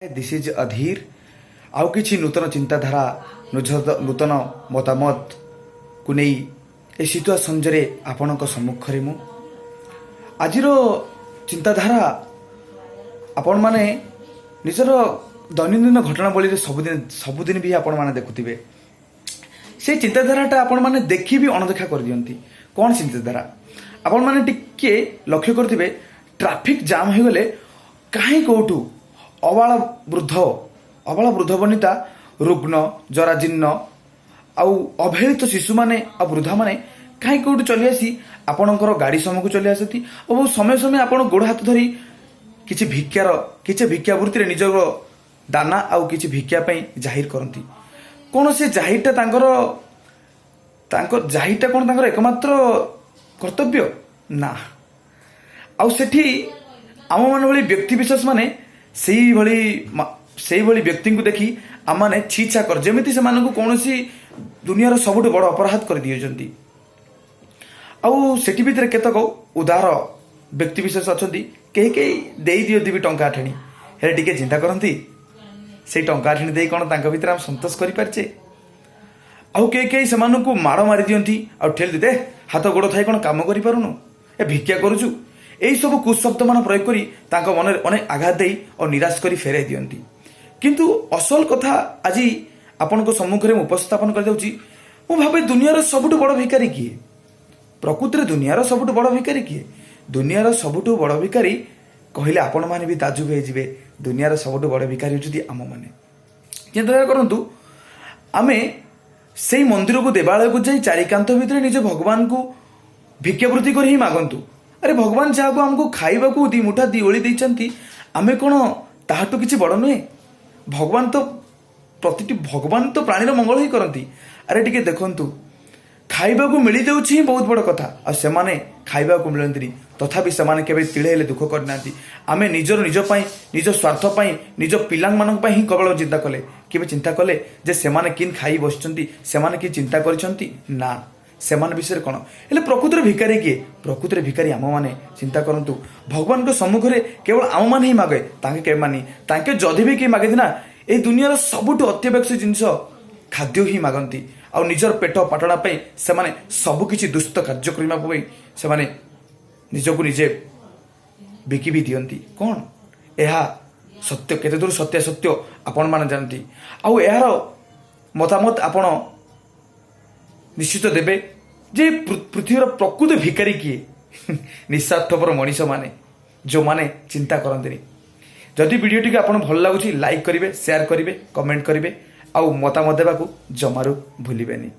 This is Adhir. ଆଉ କିଛି ନୂତନ ଚିନ୍ତାଧାରା, ନୂତନ ମତାମତକୁ ନେଇ ଏ ଶୀତୁଆ ସଞ୍ଜରେ ଆପଣଙ୍କ ସମ୍ମୁଖରେ ମୁଁ। ଆଜିର ଚିନ୍ତାଧାରା, ଆପଣମାନେ ନିଜର ଦୈନନ୍ଦିନ ଘଟଣାବଳୀରେ ସବୁଦିନ ସବୁଦିନ ବି ଆପଣମାନେ ଦେଖୁଥିବେ। ସେଇ ଚିନ୍ତାଧାରାଟା ଆପଣମାନେ ଦେଖି ବି ଅଣଦେଖା କରିଦିଅନ୍ତି। କ'ଣ ଚିନ୍ତାଧାରା? ଆପଣମାନେ ଟିକେ ଲକ୍ଷ୍ୟ କରିଥିବେ, ଟ୍ରାଫିକ୍ ଜାମ୍ ହୋଇଗଲେ କାହିଁ କେଉଁଠୁ ଅବାଳ ବୃଦ୍ଧ, ଅବାଳ ବୃଦ୍ଧ ବନିତା, ରୁଗ୍ଣ, ଜରାଜୀର୍ଣ୍ଣ ଆଉ ଅବହେଳିତ ଶିଶୁମାନେ ଆଉ ବୃଦ୍ଧାମାନେ କାହିଁ କେଉଁଠୁ ଚାଲି ଆସି ଆପଣଙ୍କର ଗାଡ଼ି ସମ୍ମୁଖକୁ ଚାଲି ଆସନ୍ତି ଓ ସମୟ ସମୟ ଆପଣ ଗୋଡ଼ ହାତ ଧରି କିଛି ଭିକ୍ଷାର, କିଛି ଭିକ୍ଷାବୃତ୍ତିରେ ନିଜର ଦାନା ଆଉ କିଛି ଭିକ୍ଷା ପାଇଁ ଜାହିର କରନ୍ତି। କ'ଣ ସେ ଜାହିରଟା ତାଙ୍କର, ତାଙ୍କ ଜାହିରଟା କ'ଣ ତାଙ୍କର ଏକମାତ୍ର କର୍ତ୍ତବ୍ୟ ନା? ଆଉ ସେଠି ଆମମାନ ଭଳି ବ୍ୟକ୍ତି ବିଶେଷ ମାନେ ସେଇଭଳି ବ୍ୟକ୍ତିଙ୍କୁ ଦେଖି ଆମମାନେ ଛି ଛା କର, ଯେମିତି ସେମାନଙ୍କୁ କୌଣସି ଦୁନିଆର ସବୁଠୁ ବଡ଼ ଅପରାଧ କରିଦିଅଛନ୍ତି। ଆଉ ସେଠି ଭିତରେ କେତେକ ଉଦାର ବ୍ୟକ୍ତି ବିଶେଷ ଅଛନ୍ତି, କେହି କେହି ଦେଇ ଦିଅନ୍ତି ବି ଟଙ୍କା ଆଠଣି। ହେଲେ ଟିକେ ଚିନ୍ତା କରନ୍ତି, ସେଇ ଟଙ୍କା ଆଠଣି ଦେଇ କ'ଣ ତାଙ୍କ ଭିତରେ ଆମେ ସନ୍ତୋଷ କରିପାରିଛେ? ଆଉ କେହି କେହି ସେମାନଙ୍କୁ ମାଡ଼ ମାରି ଦିଅନ୍ତି ଆଉ ଠେଲି ଦେ, ହାତ ଗୋଡ଼ ଥାଇ କ'ଣ କାମ କରିପାରୁନୁ, ଏ ଭିକ୍ଷା କରୁଛୁ? ଏଇସବୁ କୁଶବ୍ଦମାନ ପ୍ରୟୋଗ କରି ତାଙ୍କ ମନରେ ଅନେକ ଆଘାତ ଦେଇ ଓ ନିରାଶ କରି ଫେରାଇ ଦିଅନ୍ତି। କିନ୍ତୁ ଅସଲ କଥା ଆଜି ଆପଣଙ୍କ ସମ୍ମୁଖରେ ମୁଁ ଉପସ୍ଥାପନ କରିଯାଉଛି। ମୁଁ ଭାବେ, ଦୁନିଆର ସବୁଠୁ ବଡ଼ ଭିକାରୀ କିଏ? ପ୍ରକୃତରେ ଦୁନିଆର ସବୁଠୁ ବଡ଼ ଭିକାରୀ କିଏ? ଦୁନିଆର ସବୁଠୁ ବଡ଼ ଭିକାରୀ କହିଲେ ଆପଣମାନେ ବି ତାଜୁବ ହେଇଯିବେ। ଦୁନିଆର ସବୁଠୁ ବଡ଼ ଭିକାରୀ ହେଉଛନ୍ତି ଆମମାନେ। ଚିନ୍ତାଧାରା କରନ୍ତୁ, ଆମେ ସେଇ ମନ୍ଦିରକୁ, ଦେବାଳୟକୁ ଯାଇ ଚାରିକାନ୍ଥ ଭିତରେ ନିଜ ଭଗବାନଙ୍କୁ ଭିକ୍ଷାବୃତ୍ତି କରି ହିଁ ମାଗନ୍ତୁ। ଆରେ, ଭଗବାନ ଯାହାକୁ ଆମକୁ ଖାଇବାକୁ ଦି ମୁଠା ଦି ଓଳି ଦେଇଛନ୍ତି, ଆମେ କ'ଣ ତାହାଠୁ କିଛି ବଡ଼ ନୁହେଁ? ଭଗବାନ ତ ପ୍ରତିଟି, ଭଗବାନ ତ ପ୍ରାଣୀର ମଙ୍ଗଳ ହିଁ କରନ୍ତି। ଆରେ, ଟିକେ ଦେଖନ୍ତୁ, ଖାଇବାକୁ ମିଳିଯାଉଛି ହିଁ ବହୁତ ବଡ଼ କଥା। ଆଉ ସେମାନେ ଖାଇବାକୁ ମିଳନ୍ତିନି, ତଥାପି ସେମାନେ କେବେ ତିଳେ ହେଲେ ଦୁଃଖ କରିନାହାନ୍ତି। ଆମେ ନିଜର ନିଜ ପାଇଁ, ନିଜ ସ୍ୱାର୍ଥ ପାଇଁ, ନିଜ ପିଲାମାନଙ୍କ ପାଇଁ ହିଁ କେବଳ ଚିନ୍ତା କଲେ। କେବେ ଚିନ୍ତା କଲେ ଯେ ସେମାନେ କିନ୍ ଖାଇ ବସିଛନ୍ତି? ସେମାନେ କି ଚିନ୍ତା କରିଛନ୍ତି ନା ସେମାନେ ବିଷୟରେ କ'ଣ? ହେଲେ ପ୍ରକୃତରେ ଭିକାରୀ କିଏ? ପ୍ରକୃତରେ ଭିକାରୀ ଆମମାନେ। ଚିନ୍ତା କରନ୍ତୁ, ଭଗବାନଙ୍କ ସମ୍ମୁଖରେ କେବଳ ଆମମାନେ ହିଁ ମାଗେ, ତାଙ୍କେ କେବେ ମାନି। ତାଙ୍କେ ଯଦି ବି କେହି ମାଗନ୍ତି ନା, ଏଇ ଦୁନିଆର ସବୁଠୁ ଅତ୍ୟାବଶ୍ୟକ ଜିନିଷ ଖାଦ୍ୟ ହିଁ ମାଗନ୍ତି। ଆଉ ନିଜର ପେଟ ପାଟଣା ପାଇଁ ସେମାନେ ସବୁ କିଛି ଦୁସ୍ଥ କାର୍ଯ୍ୟ କରିବା ପାଇଁ ସେମାନେ ନିଜକୁ ନିଜେ ବିକି ବି ଦିଅନ୍ତି। କ'ଣ ଏହା ସତ୍ୟ? କେତେ ଦୂର ସତ୍ୟାସତ୍ୟ ଆପଣମାନେ ଜାଣନ୍ତି। ଆଉ ଏହାର ମତାମତ ଆପଣ ନିଶ୍ଚିତ ଦେବେ ଯେ ପୃଥିବୀର ପ୍ରକୃତ ଭିକାରୀ କିଏ? ନିସ୍ୱାର୍ଥପର ମଣିଷମାନେ, ଯେଉଁମାନେ ଚିନ୍ତା କରନ୍ତିନି। ଯଦି ଭିଡ଼ିଓଟିକୁ ଆପଣ ଭଲ ଲାଗୁଛି, ଲାଇକ୍ କରିବେ, ସେୟାର କରିବେ, କମେଣ୍ଟ କରିବେ ଆଉ ମତାମତ ଦେବାକୁ ଜମାରୁ ଭୁଲିବେନି।